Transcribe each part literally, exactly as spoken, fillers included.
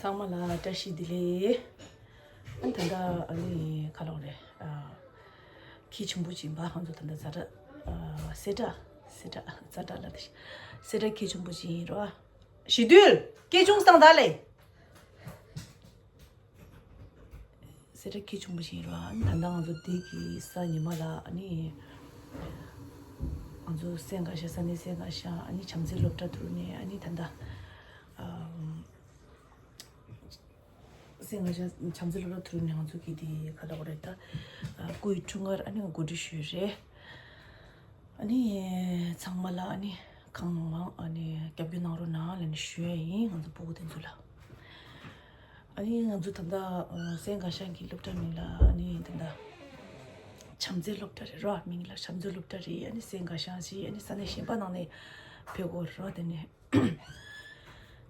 ཚང་མ་ལ་བཀྲ་ཤིས་བདེ་ལེགས། ཨ་ནི་ད་ལྟ་ཨ་ནི་ག་ལབ་དགོས་རེད། ཨ། ཁྱི་ཆེན་པོ་ཅིག་ཡིན་པ། ང་ཚོ་ད་ལྟ་ཛ་དྲག་ཨ། སེ་དྲག་སེ་དྲག་ཛ་དྲག་ལབ་དེ། སེ་དྲག་ཁྱི་ཆེན་པོ་ཅིག་ཡིན་རོ། ཞི་དུལ། སྐད་ཆུང་བཏང་ད་ལེ། སེ་དྲག་ཁྱི་ཆེན་པོ་ཞིག་ཡིན་རོ། ཨ་ནི་ད་ལྟ་ང་ཚོ་འདི་གི་གཟའ་ཉི་མ་ལ་ཨ་ནི་ང་ཚོ་སེ་འགའ་ཤང་། ས་གནས་སེ་འགའ་ཤང་། ཨ་ནི་བྱམས་བརྩེ་སློབ་གྲྭ་དེ་ནས། ཨ་ནི་ད་ལྟ་ཨ། སེ་འགའ་ཤང་བྱམས་བརྩེ་སློབ་གྲྭ་དེ་ནས་ང་ཚོ་གི་འདི་ག་ལབ་དགོས་རེད་ད། ཨ། སྐུའི་འཁྲུངས་སྐར་ཨ་ནི་གོ་སྒྲིག་ཞུས་རེད། ཨ་ནི་ཚང་མ་ལ་ཨ་ནི་གང་མང་མང་ཨ་ནི་རྒྱབ་སྐྱོར་གནང་རོགས་གནང་ལབ་ནས་ཞུ་ཡ་ཡིན། ང་ཚོ་སྤུ་གུ་དེ་ཚོ་ལ། ཨ་ནི་ང་ཚོ་ད་ལྟ་ཨ། སེ་འགའ་ཤང་གི་སློབ་གྲྭ་མིང་ལ་ཨ་ནི་ད་ལྟ་བྱམས་བརྩེ་སློབ་གྲྭ་རེད་རོ། མིང་ལ་བྱམས་བརྩེ་སློབ་གྲྭ་རེད། ཨ་ནི་སེ་འགའ་ཤང་ཞིག་ཨ་ནི་ས་གནས་གཞན་པ་ནང་ནས་ཕེབས་ཀྱི་ཡོད་རེད་རོ། དེ་ནས་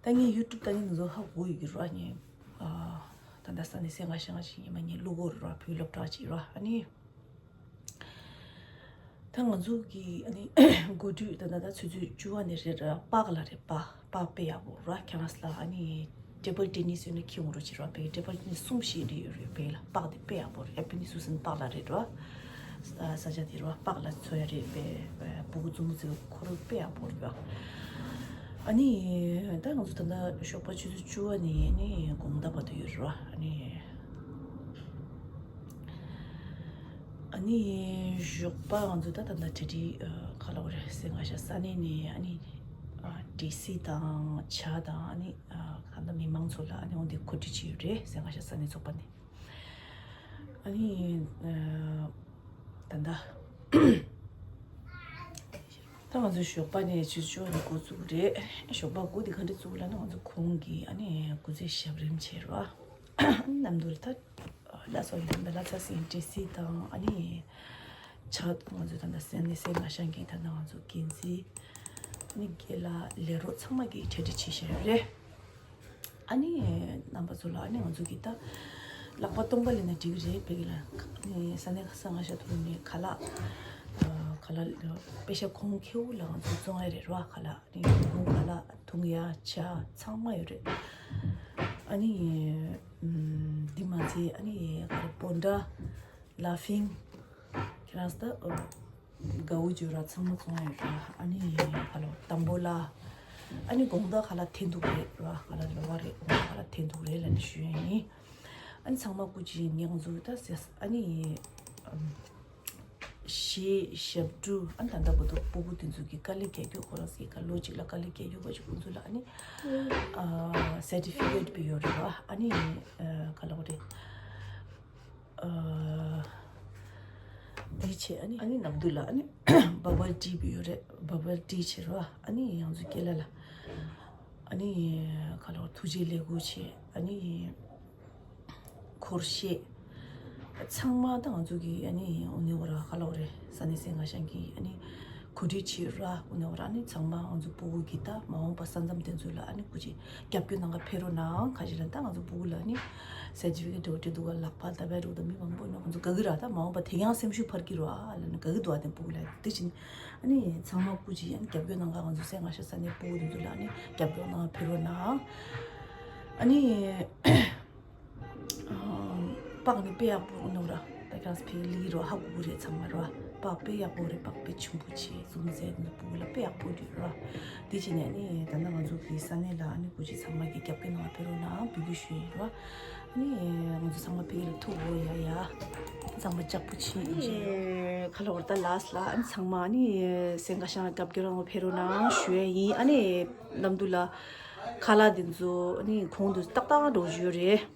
ད་ངས་ཡུ་ཊུབ་ད་ངས་ང་ཚོ་ཧ་གོ་ཡོད་ཀྱི་རོ། ངས་ཨ། ད་ལྟ་ས་གནས་སེ་འགའ་ཤང་ཞིག་ཡིན་པ་ངས་བླུག་གི་ཡོད་རེད་རོ། བོད་སློབ་གྲྭ་ཅིག་རོ། ཨ་ནི་ད་ང་ཚོ་གི་ཨ་ནི་འགོ་ཁྲིད་ད་ད་ད་ཆུ་ཚོད་བཅུ་པ་ནས་རེད་ར། པཱག་ལགས་རེད། པཱག་པཱག་དཔེ་ཡག་པོ་ར། ཁྱེད་རང་ལ་ཨ་ནི་ཊེ་བལ་ཊེ་ནིས་ཡོད་ན་ཁྱེད་འོང་རོགས་བྱེད་ར། པཱག་ཊེ་བལ་ཊེ་ནིས་གསུམ་བཞི་རེ་ཡོད་རེད། པཱག་ལགས་པཱག་དེ་དཔེ་ཡག་པོ་རེད། ཨེ་པི་ནི་སུ་སན་པཱག་ལགས་རེད་ར། ས་ཆ་དེ་ར་པཱག་ལ་འཚོལ་ཡ་རེད། པཱག་སྤུ་གུ་ཙུམ་ཙུམ་ཁོར་དཔེ་ཡག་པོ་རེད་ར། ཨ་ནི་ད་ང་ཚོ་ད་ད་ཞོགས་པ་ཆུ་ཚོད་བཅུ་པ་ནས་ནི་དགོང་དག་བར་དུ་ཡོད་ར། ཨ་ནི། ཨ་ནི་ཞོགས་པ་ང་ཚོ་ད་ད་ད་གྲ་སྒྲིག་ཨ། ག་ལབ་དགོས་རེད། སེ་འགའ་ཤང་ས་གནས་ནས་ཨ་ནི་ཨ། ཌི་སི་དང་ཇ་དང་། ཨ་ནི་ཨ། ད་ད་མི་མང་ཚོ་ལ་ཨ་ནི་འོ་འདི་གོ་སྒྲིག་བྱས་ཡོད་རེད། སེ་འགའ་ཤང་ས་གནས་ཚོགས་པ་ནས། ཨ་ནི་ཨ། ད་ད་ད་ང་ཚོ་ཞོགས་པ་ནས་ཆུ་ཚོད་བཅུ་པ་ནས་འགོ་བཙུགས་རེད། ཞོགས་པ་འགོ་འདི་ག་འདྲ་བཙུགས་ལབ་ན། ང་ཚོ་གོང་གི་ཨ་ནི་སྐུ་ཚེ་ཞབས་རིམ་བྱས་ར། ནམ་དུ་ལ་ད་ལ་སོགས་ཡིན་ད་ལ་ཚ་སིན་ཏྲེ་སི་དང་། ཨ་ནི་ཆ་ང་ཚོ་ད་ལྟ་སེ་ནི་སེ་ང་ཤང་གི་ད་ལྟ་ང་ཚོ་འགན་འཛིན། ཨ་ནི་རྒན་ལགས་ལས་རོགས་ཚང་མ་གིས་གྲ་སྒྲིག་བྱས་བཞག་ཡོད་རེད། ཨ་ནི་རྣམ་པ་ཚོ་ལ་ཨ་ནི་ང་ཚོ་གིས་ད་ལག་པ་སྟོང་པ་ལེན་ན་འགྲིག་གི་རེད། བོད་ཀྱི་ལ་ཨ་ནི་ས་གནས་ས་ང་ཤང་དུ་ནས་ཁ་ལག་ཁ་ལག་པེ་ཤ་གོང་ཁེའུ་ལ་ང་ཚོ་བཙོང་ཡ་རེད་ར། ཁ་ལག་ཨ་ནི་གོང་ཁ་ལག་འཐུང་ཡ་ཇ་ཚང་མ་ཡོད་རེད། ཨ་ནི་འདི་མ་ཚད་ཨ་ནི་ག་རེ་བོན་ཌ་ལ་ཕིང་ཁྱེད་རང་ས་ད་དགའ་བོ་བརྗོད་ར་ཚང་མ་བཙོང་ཡ་ཡོད་ར། ཨ་ནི་ཁ་ལག་དམ་པོ་ལ་ཨ་ནི་དགོང་དག་ཁ་ལག་འཐེན་འདུག་རེད་ར། ཁ་ལག་རེ་བ་རེད། དགོང་དག་ཁ་ལག་འཐེན་འདུག་རེད་ལབ་ནས་ཞུ་ཡ་ཡིན། ཨ་ནི་ཚང་མ་སྐུ་མཁྱེན་ང་ཚོ་ད་ཟེར། ཨ་ནི་ཨམ། གཞས་ཞབས་བྲོ། ཨ་ནི་ད་ལྟ་བར་དུ་སྤུ་གུ་དེ་ཚོ་གི་དཀའ་ལས་བརྒྱབ་རྒྱུ། ཁོ་རང་ཚོ་གི་ལོ་གཅིག་ལ་དཀའ་ལས་བརྒྱབ་རྒྱུ་བ་ཅིག་ཁོང་ཚོ་ལ་ཨ་ནི་ཨ། སེར་ཊི་ཕི་ཀེཊ་སྤྲད་ཡོད་རེད་ར། ཨ་ནི་ཨ། ག་ལབ་དགོས་རེད། ཨ། འདི་བྱས་ཨ་ནི་ཨ་ནི་ནམ་དུ་ལ་ཨ་ནི་བ་བལ་ཊི་སྤྲད་ཡོད་རེད། བ་བལ་ཊི་བྱས་ར། ཨ་ནི་ང་ཚོ་རྒན་ལགས་ལ་ཨ་ནི་ག་ལབ་དགོས། ཐུགས་རྗེ་ལེགས་འབུལ་བྱས། ཨ་ནི་འཁོར་བཤད་ཚང་མ་ད་ང་ཚོ་གི་ཨ་ནི་འོ་ནི་འོ་ར་ག་ལབ་དགོས་རེད། ས་གནས་སེ་ང་ཤང་གི་ཨ་ནི་གོ་སྒྲིག་བྱས་ར། འོ་ནི་འོ་ར་ཨ་ནི་ཚང་མ་ང་ཚོ་སྤུ་གུ་གི་ད་མ་འོངས་པ་ས་མཚམས་དེ་ཚོ་ལ་ཨ་ནི་སྐུ་མཁྱེན་རྒྱབ་སྐྱོར་གནང་ག་ཕེབས་རོགས་གནང་། ཁ་ཤས་ལ་ད་ང་ཚོ་སྤུ་གུ་ལ་ཨ་ནི་སེར་ཊི་ཕི་ཀེཊ་འདྲ་བོ་སྤྲད་འདུག་ག་ལག་པ་ད་བས་འགྲོ་ད་མི་མང་པོ་ནི་ང་ཚོ་དགའ་གི་ར། ད་མ་འོངས་པ་དེ་ཡང་སེམས་ཤུགས་འཕར་གི་ར་ལབ་ནས་དགའ་གི་འདུག་ཨ་དེ་སྤུ་གུ་ལ་དེ་བཞིན་ཨ་ནི་ཚང་མ་སྐུ་མཁྱེན་ཨ་ནི་རྒྱབ་སྐྱོར་གནང་ག་ང་ཚོ་སེ་ང་ཤང་ས་གནས་སྤུ་གུ་དེ་ཚོ་ལ་ཨ་ནི་རྒྱབ་སྐྱོར་གནང་ག་ཕེབས་རོགས་གནང་། ཨ་ནི་པཱག་ནི་དཔེ་ཡག་པོ་འདུག་ར། ད་ཁྱེད་རང་ཚོ་ཕ་གི་ལི་རོ་ཧ་གོ་གི་རེད་ཚང་མ་ར། པཱག་དཔེ་ཡག་པོ་རེད། པཱག་དཔེ་ཆེན་པོ་བྱས། ཙུམ་ཟེར་ནི་སྤུ་གུ་ལ་དཔེ་ཡག་པོ་རེད་ར། དེ་བྱས་ནས་ནི་ད་ནང་ང་ཚོ་གི་ས་གནས་ལ་ཨ་ནི་སྐུ་མཁྱེན་ཚང་མ་གི་རྒྱབ་སྐྱོར་གནང་ག་ཕེབས་རོགས་གནང་འབོད་སྐུལ་ཞུ་ཡིན་ར། ཨ་ནི་ང་ཚོ་ཚང་མ་ཕ་གི་ལ་ཐུག་འོ་ཡ་ཡ། ཚང་མ་ལྕགས་པོ་ཆེ་ཡིན་ཞེས། ཁ་ལོ་བར་ད་ལགས་ལ་ཨ་ནི་ཚང་མ་ཨ་ནི་སེ་འགའ་ཤང་རྒྱབ་སྐྱོར་གནང་ག་ཕེབས་རོགས་གནང་ཞུ་ཡ་ཡིན། ཨ་ནི་ནམ་དུ་ལ་ཁ་ལག་དེ་ཚོ་ཨ་ནི་གོང་དུ་ཏག་ཏག་འགྲོ་བཞིན་ཡོད་རེད།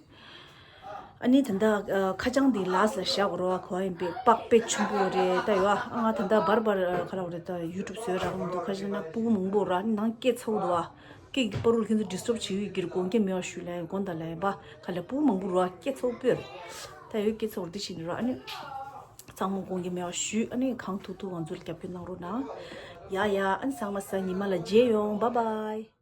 ཨ་ནི་ད་ལྟ་ཨ། ཁ་བྱང་འདི་ལགས་ལ་བཞག་རོགས་གོ་ཡིན་པས། པཱག་དཔེ་ཆེན་པོ་རེད་ད་ཡོད། ཨ་ང་ད་ལྟ་བར་བར་ཁ་ལག་རེད་ད་ཡུ་ཊུབ་བཟོས་རག་མི་འདུག་ཁ་ཤས་ན་སྤུ་གུ་མང་པོ་ར་ནང་སྐད་ཚ་བོ་འདུག་ཨ་སྐད་ཀྱི་པར་རུ་ཁྱེད་ཚོ་ཌི་སི་ཊབ་བྱེད་ཀྱི་རེད། དགོངས་འགལ་མེད་པ་ཞུ་ལན་དགོངས་དག་ལན་པ་ཁ་ལག་སྤུ་གུ་མང་པོ་ར་སྐད་ཚ་བོ་སྤོས་རེད་ད་ཡོད། སྐད་ཚ་བོ་འདི་བྱེད་ནི་ར་ཨ་ནི་ཚང་མ་དགོངས་འགལ་མེད་པ་ཞུ། ཨ་ནི་གང་ཐུབ་ཐུབ་ང་ཚོ་ལ་རྒྱབ་སྐྱོར་གནང་རོགས་གནང་། ཡ་ཡ་ཨ་ནི་ཚང་མ་གཟའ་ཉི་མ་ལ་མཇལ་ཡོང་། བཱའི་བཱའི།